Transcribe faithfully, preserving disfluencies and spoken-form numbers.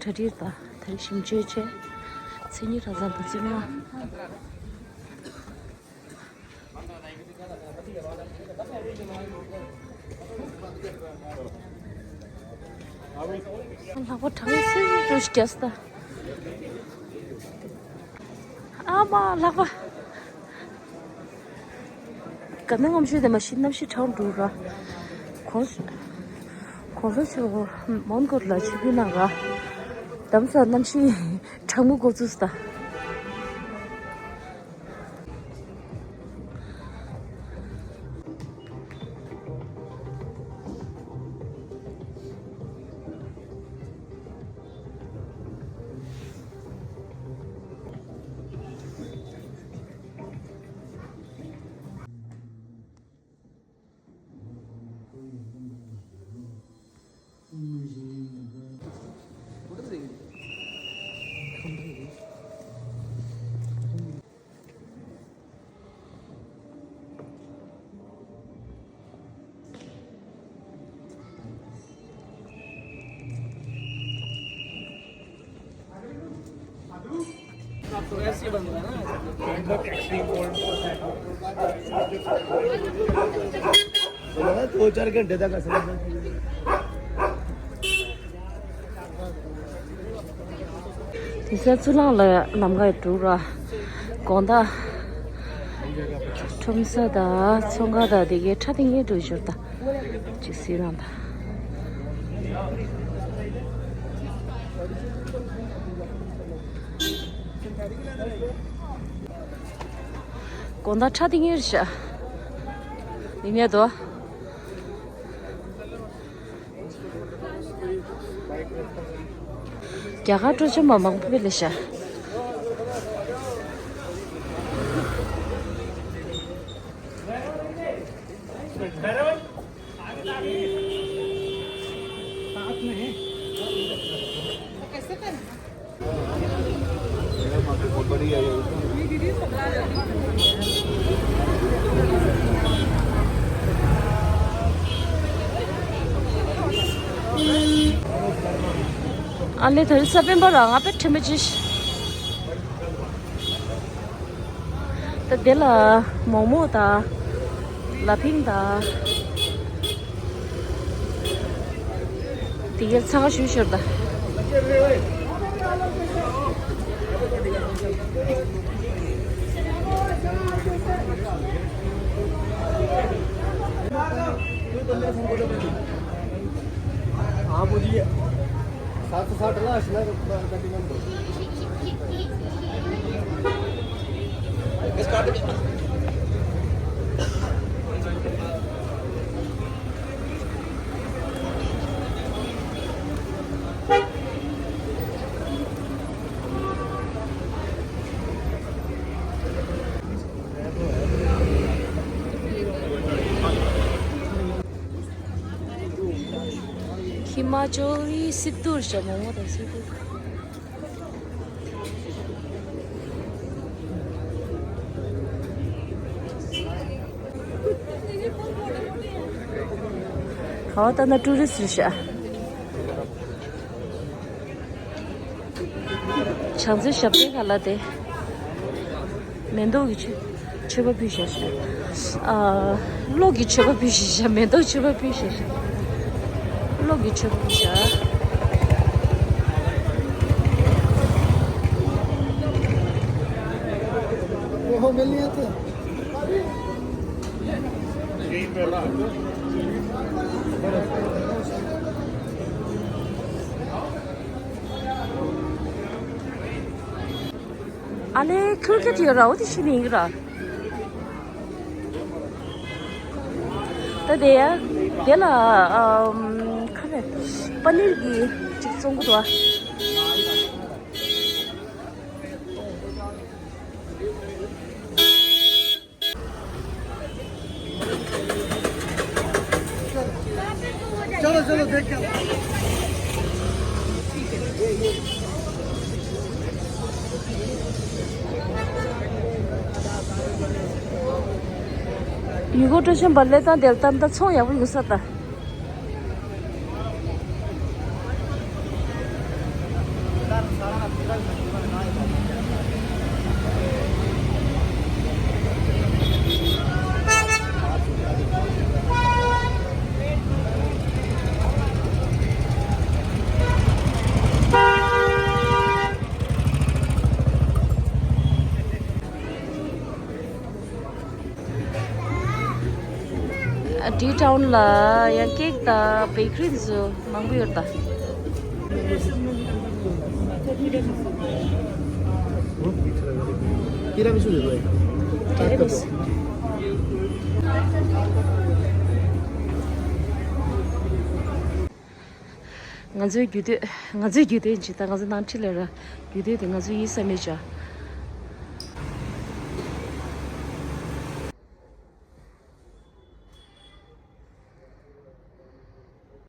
གྲ་སྒྲིག་དང་དེ་རིང་ཞིམ་བཅོས་བྱས། མཚན་ཉིད་རང་ཚང་དང་བརྩི་བ། ལྷག་པ་གྲང་སུ་རུ་རྒྱས་ད། ཨ་མ་ལྷག་པ། ག་ནས་ངོམ་ཤོད་དེ་མ་ཤི་གནམ་གཤིས་གྲང་འགྲོ་ར། གོང་གོང་ས་མཆོག་མོན་གྷོ་ལ་ཆིབས་བསྒྱུར་གནང་ར། དམ་ས་གནམ་གཤིས་གྲང་མོ་འགོ་བཙུགས་ད། दो चार घंटे तक ऐसा लगता है। དེ་ཚོ་གཙུག་ལག་ལ་ལམ་ཁ་དྲུག་ར། དགོང་དག་ཁྲོམ་ས་དང་ཚོང་ཁང་དང་དེ་གའི་ཁྲ་ཐིང་ངེ་འགྲོ་ཞོར་དང་ཅིག་སྲིད་རང་དང་། དགོང་དག་ཁྲ་ཐིང་ངེ་རེད་ཤག་ཡིན་ཡ་དོ། རྒྱ་གར་སྤྲོ་འཆམ་མ་མང་པོ་སླེབས་ཤག་ཨ་ལེ་དེ་རིང་ས་པཎ་པ་རང་ང་དཔེ་ཁྲེལ་མ་ཅིག་ད་དེ་ལ་མོག་མོག་དང་ལ་ཕིང་དང་། དེ་གའི་ཚ་ག་ཞུ་ཞོར་ད། हाँ बोलिए। सात सौ साठ ला असला कटिंग। ཧི་མ་ཅལ་གྱི་སི་ཏུ་རེད་ཤག་མོག་མོག་དང་སི་ཏུ། ག་བ་ལྟ་ན་ཀྲུ་རི་སི་རེད་ཤག་བྱང་རྩེ་ཞབས་བརྟན་ཁ་ལག་དེ། མེ་ཏོག་གི་མཆོད་མཆོད་པ་ཕུལ་བཞག་ཤག་ཨ། གློག་གི་མཆོད་པ་ཕུལ་བཞག་ཤག་མེ་ཏོག་མཆོད་པ་ཕུལ་བཞག་ཤག་གློག་གི་མཆོད་པ་ཕུལ་བཞག་ཨ་ལེ་ཁུར་ཁེ་ཐི་ར་འོ་དེ་ཤི་ནི་ཡིན་གི་ར། ད་དེ་ཡ་དེ་ལ་ཨམ་ཁ་ནས་པ་ནིར་གི་ཅིག་བཙོང་གི་འདུག་ཨ། चलो चलो देख के ཡུལ་སྐོར་སྤྲོ་འཆམ་པ་ལས་དང་དེར་ལྟར་ད་ཚོང་ཡག་པོ་ཡོད་ས་ད། ཊི་ཊའུན་ལ་ཡང་ཀེག་དང་བེ་ཀ་རི་ཚོ་མང་པོ་ཡོད་ད། ཏི་ར་མི་སུ་རེད་འདུག་ཨེ། ཏི་ར་མི་སུ། ང་ཚོའི་རྒྱུགས་སྟོད། ང་ཚོའི་རྒྱུགས་སྟོད་ཅིག་ད་ང་ཚོ་ནང་ཁྲི་ལ་ར་རྒྱུགས་སྟོད་དེ་ང་ཚོ་ཡིན་ས་མེད་ཅག